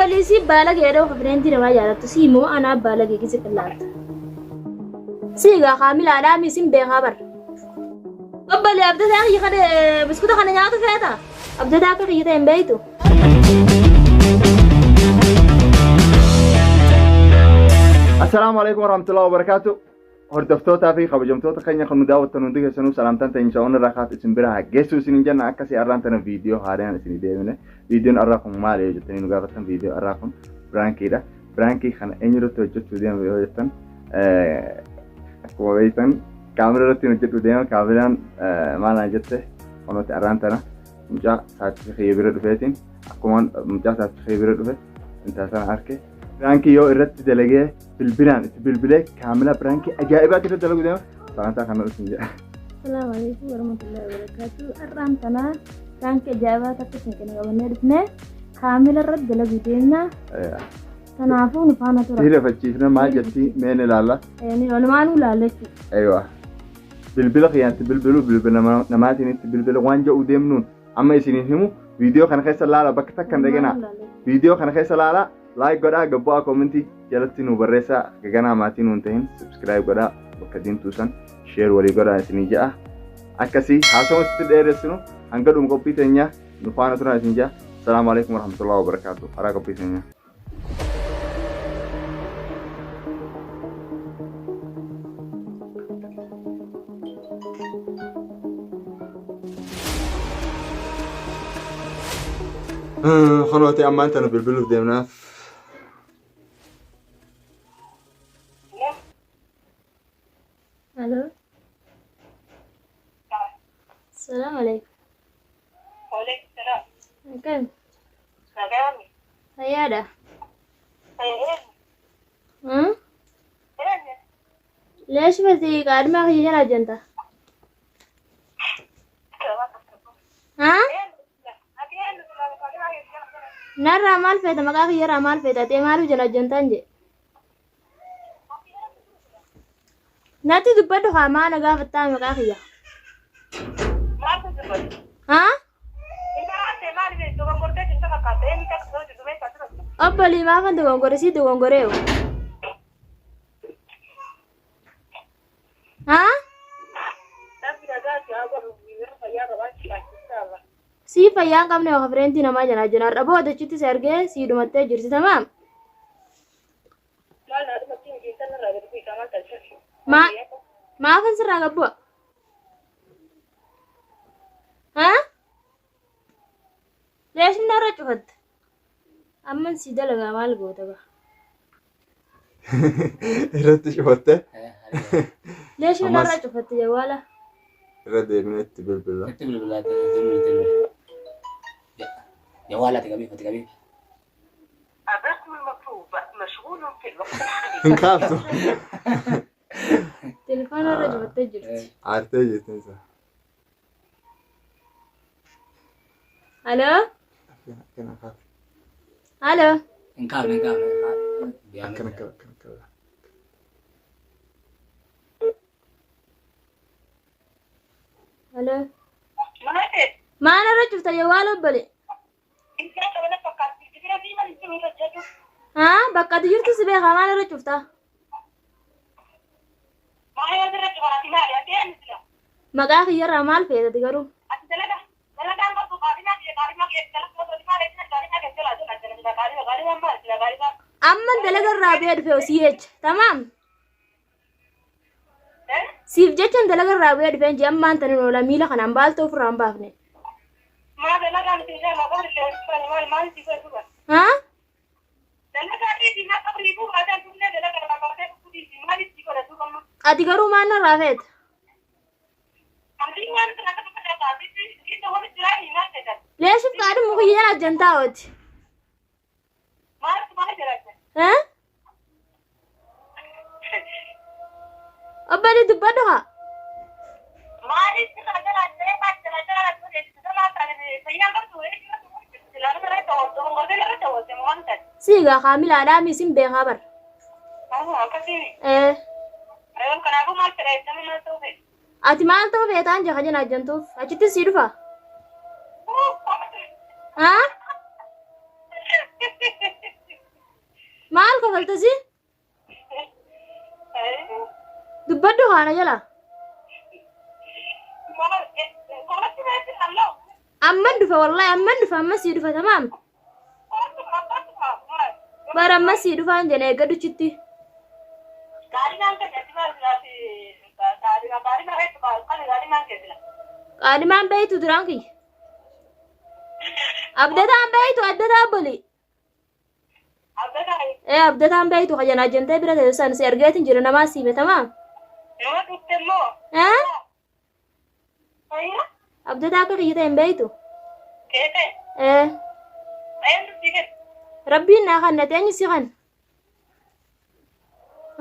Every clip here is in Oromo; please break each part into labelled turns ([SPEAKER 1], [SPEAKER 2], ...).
[SPEAKER 1] Obboleessi si baalageedha of fireentii namaa jaalattu si immoo anaa baalagee gise qillaalta. Si egaa kaamilaadhaa mi isin beekaa bara. Obbolee abdataa kiyya kana biskuta kana nyaatu feeta? Abdataa akka kiyya ta'e hin beektu.
[SPEAKER 2] Assalaamu alaikum warahmatullahi wabarakatuh. Hordoftootaa fi kabajamtoota keenya kan nu daawwattan hundi keessanuu salaamtaan teenya onni irraa kaatu isin bira haa geessu isin jenna. Akkasii arraan tana viidiyoo haaraan isin deemine. Viidiyoon arraa kun maali yoo jettanii nu gaafattan, viidiyoo arraa kun piraankiidha. Piraankii kana eenyu irratti hojjechuu deema yoo jettan, akkuma beektan kaamera irratti hojjedhu deema. Kaameraan maal naan jette? Kunuuti arraan tana mucaa saatii kiyya bira dhufeetiin, akkuma mucaa saatii kiyya bira dhufe intala sana arke, piraankii yoo irratti dalagee bilbilaan itti bilbilee kaamilaa piraankii ajaa'ibaatti irratti dalaguu deema. Sagantaa kana isin jedha.
[SPEAKER 1] Assalamu alaikum warahmatullahi wabarakatuh. Har'aan tana piraankii ajaa'ibaa takka isin kan qabannee dhufne kaamila irratti dalaguu deemna. Kanaafuu nu faana tura.
[SPEAKER 2] Hirifachiifna maal jetti meen ilaalla.
[SPEAKER 1] Ni walumaanuu ilaalla jechuudha.
[SPEAKER 2] Aywa. Bilbila kiyyaan itti bilbilu, bilbila namaatiin itti bilbila waan jedhu deemnuun amma isiniin himu viidiyoo kana keessa laala, bakka takka hin dhaqinaa. Viidiyoo kana keessa laala, like godhaa, gabbu'aa koomentii jalatti nu barreessaa, gaganaa maatii nuun tahin subscribe godhaa, bakka diimtuu san share walii godhaa isinii jedha. Akkasii haasawaa sitti dheeressinu hanga dhuma qophii teenyaa nu faana turaa isin jedha. Salaamu alaikum warahmatullahi wabarakatuh. Karaa qophii teenyaa. Kunooti ammaan tana bilbiluuf deemnaaf.
[SPEAKER 1] Aloo. Salaam alaikum.
[SPEAKER 3] Waalaikum salaam.
[SPEAKER 1] Akkam?
[SPEAKER 3] Nagaami.
[SPEAKER 1] Fayyaadha.
[SPEAKER 3] Eenyu?
[SPEAKER 1] Hmm?
[SPEAKER 3] Eenyu?
[SPEAKER 1] Leesh mati qaadhimaa kiyya jala hojjanta. Ha?
[SPEAKER 3] Ati eenyu?
[SPEAKER 1] Narraa maal feeta, maqaa kiyyarraa maal feeta, ati maaliif jala hojjantaan jedhe. Natti dubbadhu haa, maana gaafattaa maqaa kiyya.
[SPEAKER 3] Maaltu dubbatu?
[SPEAKER 1] Ha?
[SPEAKER 3] Intalaatte maali beektu dogongortee jirta fakkaata. Eenyu takka ta'uu jirtu beektaa duratti?
[SPEAKER 1] Obbolii maafan dogongore, sii dogongoree? Ha?
[SPEAKER 3] Rabbi nagaa si haa godhu. Yeroo fayyaa qabaachuu inshallah.
[SPEAKER 1] Sii fayyaa hin qabne yookaan fireentii namaa jalaa jira. Har'a booda achitti si argee sii dhumattee jirti, tamaam.
[SPEAKER 3] Maal naa dhumatti miti, intalli irraa gadi bu'isaa maal taasisan?
[SPEAKER 1] Maa maafan sirraa gad bu'a? Ha? Leeshni narra cufatte. Amman si dalagaa maal goota gaa?
[SPEAKER 2] Irratti cufatte.
[SPEAKER 1] Leeshni
[SPEAKER 2] Ammas-
[SPEAKER 1] narra cufatte jawwaala.
[SPEAKER 2] Irra deebinee itti bilbila.
[SPEAKER 4] Itti bilbilaa, itti bilbilaa. Jawaala ati qabiif, ati qabiif.
[SPEAKER 3] الرقم المطلوب مشغول في الوقت الحالي.
[SPEAKER 2] Hin kaaftu.
[SPEAKER 1] Telefoona irra cufattee jirti.
[SPEAKER 2] Aartee jirti isa.
[SPEAKER 1] Aloo?
[SPEAKER 2] Akkana kaaftu.
[SPEAKER 1] Aloo?
[SPEAKER 4] Hin kaafne, hin kaafne.
[SPEAKER 2] Akkana akkana akkana akkana.
[SPEAKER 1] Aloo?
[SPEAKER 3] Maal?
[SPEAKER 1] Maal irra cufta jawwaala obbole?
[SPEAKER 3] Intala qabana fakkaatti. Bira fi maal itti hojjetu?
[SPEAKER 1] Haa, bakka ati jirtu si beekaa, maal irra cufta?
[SPEAKER 3] Maal irra cufaati maali? Ati eenyu sila?
[SPEAKER 1] Maqaa kiyyarraa maal feetati garuu?
[SPEAKER 3] Ati dalagaa dalagaan qabdu qaadhimaa kiyya, qaadhimaa kiyya dalagaa osoo maal itti qaadhimaa kiyya jala jala jala jala qaadhima qaadhima maal sila qaadhima?
[SPEAKER 1] Amman dalaga irraa ba'ee dhufe osii jecha. Tamaam.
[SPEAKER 3] Eh?
[SPEAKER 1] Siif jechan dalaga irraa ba'ee dhufeen jee, ammaan tanin oola miila kanaan baaltoo ofirraa hin baafne.
[SPEAKER 3] Maal dalagaan isin jala qabri illee maal maal itti godhu?
[SPEAKER 1] Haa?
[SPEAKER 3] Dalagaa dhiisii maa qabrii buu baatee dhufnee dalagaa irraa baatee dhufuu dhiisii maal itti godha duuba amma?
[SPEAKER 1] Ati garuu maal narraa feeta?
[SPEAKER 3] Ati waan kana akka fakkaata itti wani jiraa maal jedhan?
[SPEAKER 1] Leeshif qaadhimu kiyya jala ajjantaa ooti.
[SPEAKER 3] Maaltu maal jedhan?
[SPEAKER 1] Haa? Obbolii dubbadhu haa.
[SPEAKER 3] Maaliif sirraa jala ta'ee maal jala jala jala fayyaan qabdu
[SPEAKER 1] Si egaa kaamilaadhaa mi isin beekaa bara.
[SPEAKER 3] Akkasii.
[SPEAKER 1] Ee.
[SPEAKER 3] Kanaafuu maal fedha eessama maal ta'uu fedha?
[SPEAKER 1] Ati maal ta'uu feetaan jaha jala ajjantuuf achitti sii dhufa. Haa? kofaltasi? Dubbadhu haana jala. Amman dhufa wallahi amman dhufa amma sii dhufa tamaam. Bara amma sii dhufaan jedhe eeggadhuchitti. Qaadimaan beeytu duraan kiyya. Abdataan beeytu addataa obboli. Ee abdataan beeytu kajanaa jentee bira teessu san si argeetin jira namaa siime tamaam. Ee abdataa akka kiyya ta'e hin beeytu. Ee rabbiin naa kannate eenyu si kan?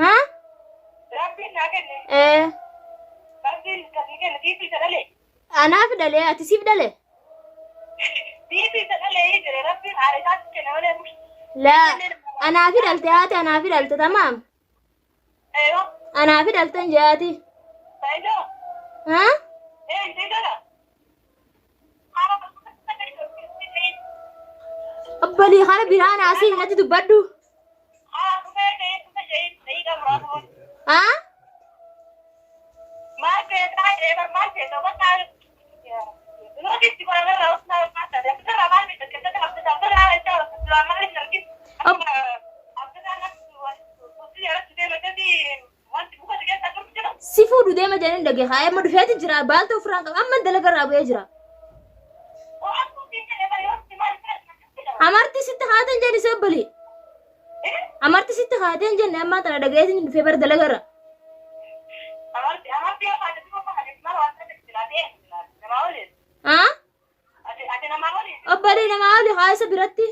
[SPEAKER 1] Haa? Ee anaaf dhalee ati siif dhalee? Laa anaafi dhalte haati anaafi dhalte tamaam. Anaafi dhaltan jaati. Haa? Obbolii kana biraan asii natti dubbadhu. Haa? Si fuudhu deema jedhanii dhage haa amma dhufeeti jira baalta ofirraan qaba amma dalaga irraa bu'ee jira. Amarti sitti haatan jedhi si obbolii. Amarti sitti haateen jenne ammaa tana dhagayeetiin dhufee bar dalaga irra. Haa? Obbolii namaa oli haa isa biratti.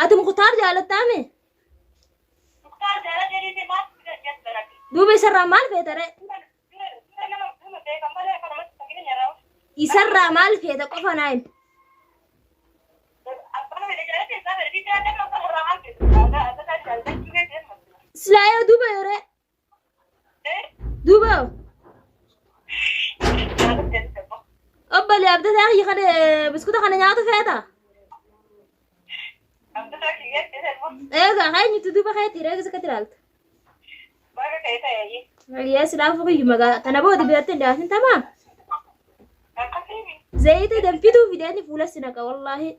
[SPEAKER 1] Ati muktaar jaalattaame? Duuba isarraa maal feeta ree? Isarraa maal feeta qofa naa himi. Silaa yoo duuba yoo ree? Duuba yoo? Obbolee abdataa kiyya kana biskuta kana nyaatu feeta? Egaa eenyutu duuba keetii reega sikkatti ilaalta? Yaa silaa fuqiyyu magaa tana booda biratti hin dhiyaatin tamaam. Zayita danfituu fideeni fuula si naqa wallaahi.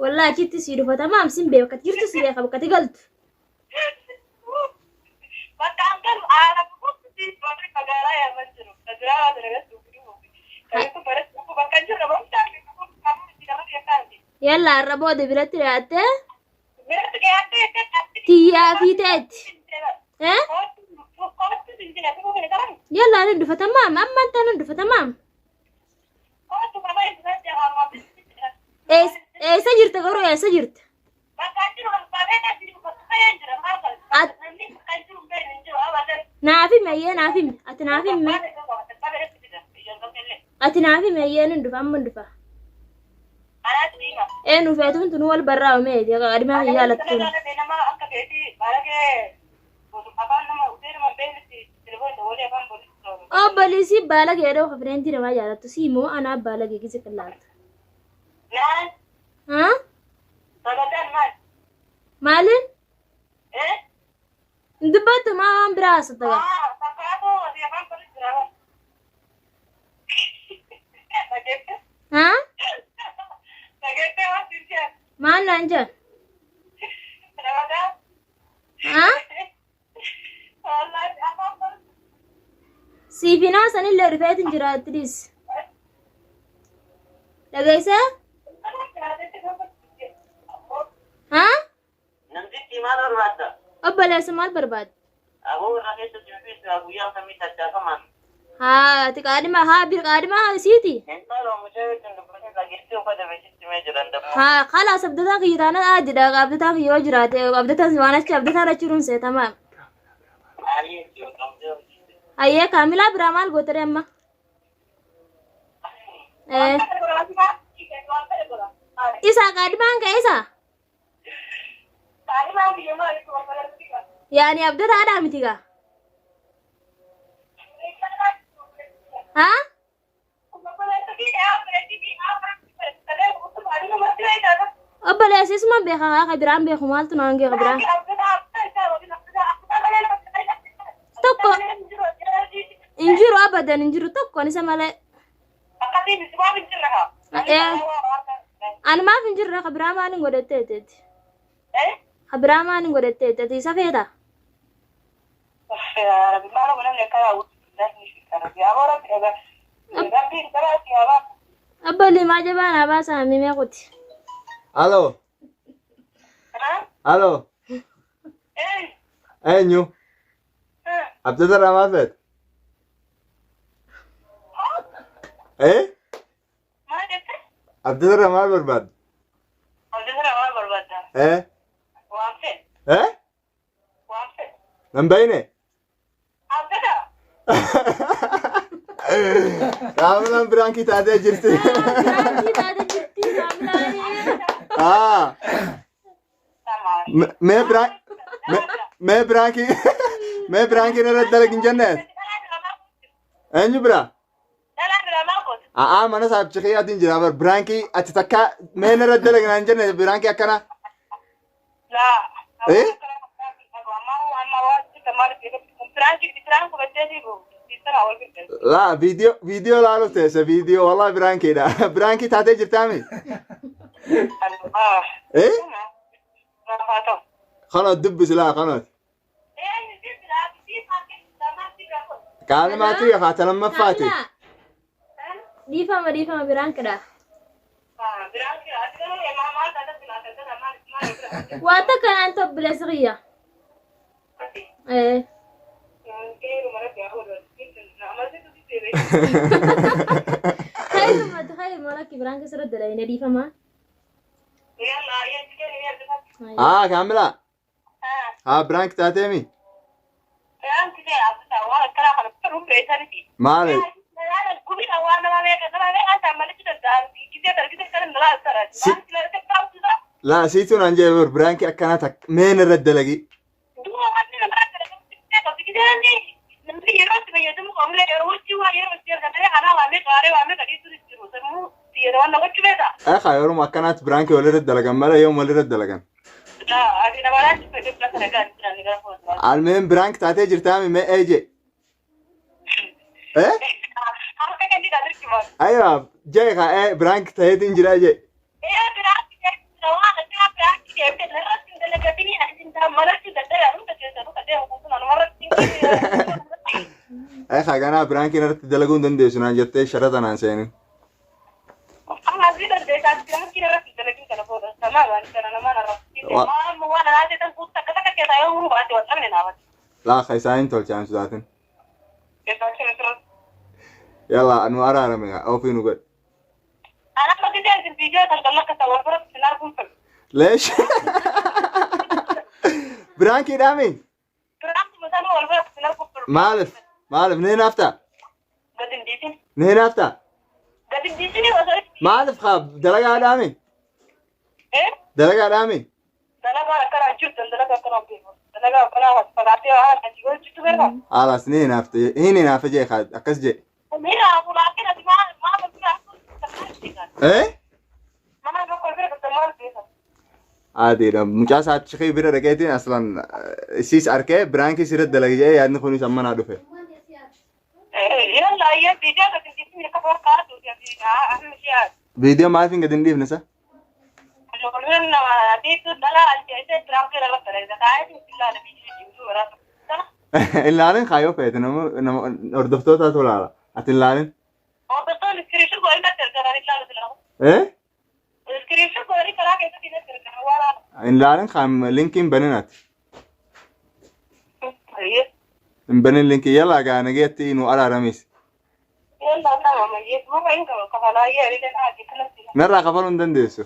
[SPEAKER 1] Wallaahi achitti sii dhufa tamaam sin beeka bakka jirtu si beeka bakka galtu. Yalla har'a booda biratti dhiyaattee tiyyaa fi ta'etti. Eh? Yalla nan dhufa tamaam amma nan dhufa tamaam. Eessa jirta garuu eessa jirta? Naaf himi ayyee naaf himi ati naaf himi ati naaf himi ayyee nan dhufa amma dhufa. Ee nuuf eetuun tunu wal barraa umee adimaa kiyyaa lattuun. Obboleessi baala gee dhoo kafireentii namaa jaalattu si immoo anaa baala gee gise qillaalta. Haa? Maaliin? Hin dubbattu maa waan biraa haasofta gaa? Haa? Maal naan jedhan? Haa? Siif hin haasanillee dhufeetin jira itti dhiisi. Dhageessee? Haa?
[SPEAKER 3] Namtichi maal barbaadda?
[SPEAKER 1] Obboleessa maal barbaadda?
[SPEAKER 3] Aboo irra keessa simbisa guyyaa kamii tattaafamaan.
[SPEAKER 1] Haa ati qaadhima haa bir qaadhima isiiti.
[SPEAKER 3] Intala mucaa wajjin dubbatee dhageessee uffata beeksisti mee jedhan dammoo.
[SPEAKER 1] Haa kalaas abdataan kiyya taanaan aadidha abdataan kiyya yoo jiraate abdataan waan achi abdataan achi jiruun seetama.
[SPEAKER 3] Baay'ee itti qabdee hojii.
[SPEAKER 1] Hayyee kaamilaa biraa maal gootere amma? Eh, Isa qaadhimaan ka'e isa? Yaani abdataadhaa miti gaa? Haa? Obboleessi isuma beeka haa ka biraan beeku maaltu naan gee ka biraan. Tokko hin jiru abadan hin jiru tokkoon isa malee. Ani maaf hin jirre ka biraa maalin godhatteeteeti? Ka biraa maalin godhatteeti? Ati isa feetaa? Obbo Liimaa jabaa naa baasaa mimee kuti.
[SPEAKER 2] Alo. Alo. Eenyu? Abdata irraa maal feete? Eh? Abdata irraa maal barbaadda? Eh? Eh? Nan bayne? Kaamilaan biraankii taatee jirti.
[SPEAKER 1] Biraankii taatee jirti kaamilaan.
[SPEAKER 2] Ah. Mee biraan mee biraankii mee biraankii irratti dalagi hin jenne? Eenyu biraa? A'aa mana saabchi kiyyaatiin jira bar biraankii ati takka mee narra dalagi naan jenne biraankii akkana. Eh? Laa viidiyoo viidiyoo laaluuf teesse viidiyoo wallahi biraankiidha. Biraankii taatee jirtaami? Eh? Kana dubbisi laa kanooti. Kaalmaatii haa lammaffaati.
[SPEAKER 1] Kaamilaa. Dhiifama dhiifama biraan kidha. Waa takka naan tobbileessi kiyya. Eh. Khayruma khayruma lakki biraan keessa irra dalayne dhiifama.
[SPEAKER 2] Haa kaamilaa. Haa biraank taateemi? Maali? Laa siitu naan jee bar biraankii akkanaa takka meen irra dalagi. Eekaa yeruma akkanaatti biraankii walirra dalagan malee yoom walirra dalagan. Almeen biraank taatee jirtaami mee ee jee. Eh? Aywa jee kaa ee biraank ta'eetiin jiraa jee. Eekaa ganaa biraankiin irratti dalaguu hin dandeessu naan jettee sharaxa naan seenin. Laa ka isaan hin tolche aan sodaatin. Yalla nu araarame kaa ofii nu godhe. Leesh. Biraankii dhaami. Maalif? Maalif? Ni hinaaftaa? Ni hinaaftaa? Maalif kaa dalagaa dhaami? Dalagaa dhaami? Haalaas ni hinaafte. Hin hinaafe jee kaa akkas jee. Eh? Adeedha. Mucaa saachi kee bira dhaqeetiin aslan isiis arkee biraankii sirra dalage jedhee yaadni kunis amma naa dhufe. Viidiyoo maaliif hin gadi hin dhiifne sa? Ilaalin kaayyoo feete nama nama hordoftootaatu ilaala. Ati ilaalin. Eh? Hin laalin kan linkii hin banin ati. Hin banin linkii yala gaa nageetti nu araaramis. Narraa kafaluu hin dandeessu.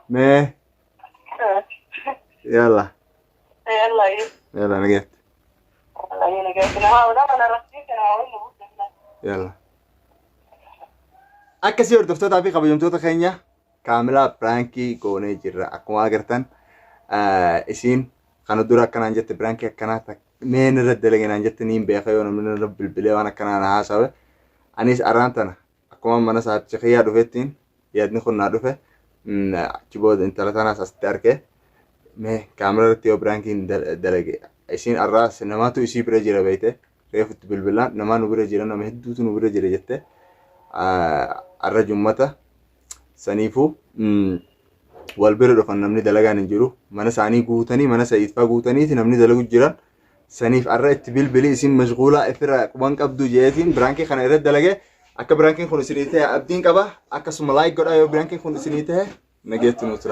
[SPEAKER 2] Mee yala yala nageetti yala. Akkasii hordoftootaa fi kabajamtoota keenya kaamilaa piraankii goonee jirra. Akkuma agartan isiin kana dura akkanaan jette piraankii akkanaa meen irra dalage naan jette niin beeka yoo namni irra bilbilee waan akkanaa na haasawe. Anis arraan tana akkuma mana saahibicha kiyyaa dhufettiin yaadni kun naa dhufe. Achi booda intala tanaas asitti arge. Mee kaamera irratti yoo piraankiin dalage isiin arraas namaatu isii bira jira beekte. Reefutti bilbilaan namaa nu bira jira, nama hedduutu nu bira jira jette. Arra jummata saniifuu wal bira dhufan, namni dalagaan hin jiru. Mana isaanii guutanii, mana sa'iifaa guutaniiti namni dalagu jiran. Saniif arra itti bilbili, isin mashguulaa ifirra quban qabdu jeetiin piraankii kana irratti dalage. Akka piraankiin kun isinii ta'e abdiin qaba. Akkasuma like godhaa yoo piraankiin kun isinii ta'e. Nageetti nu tura.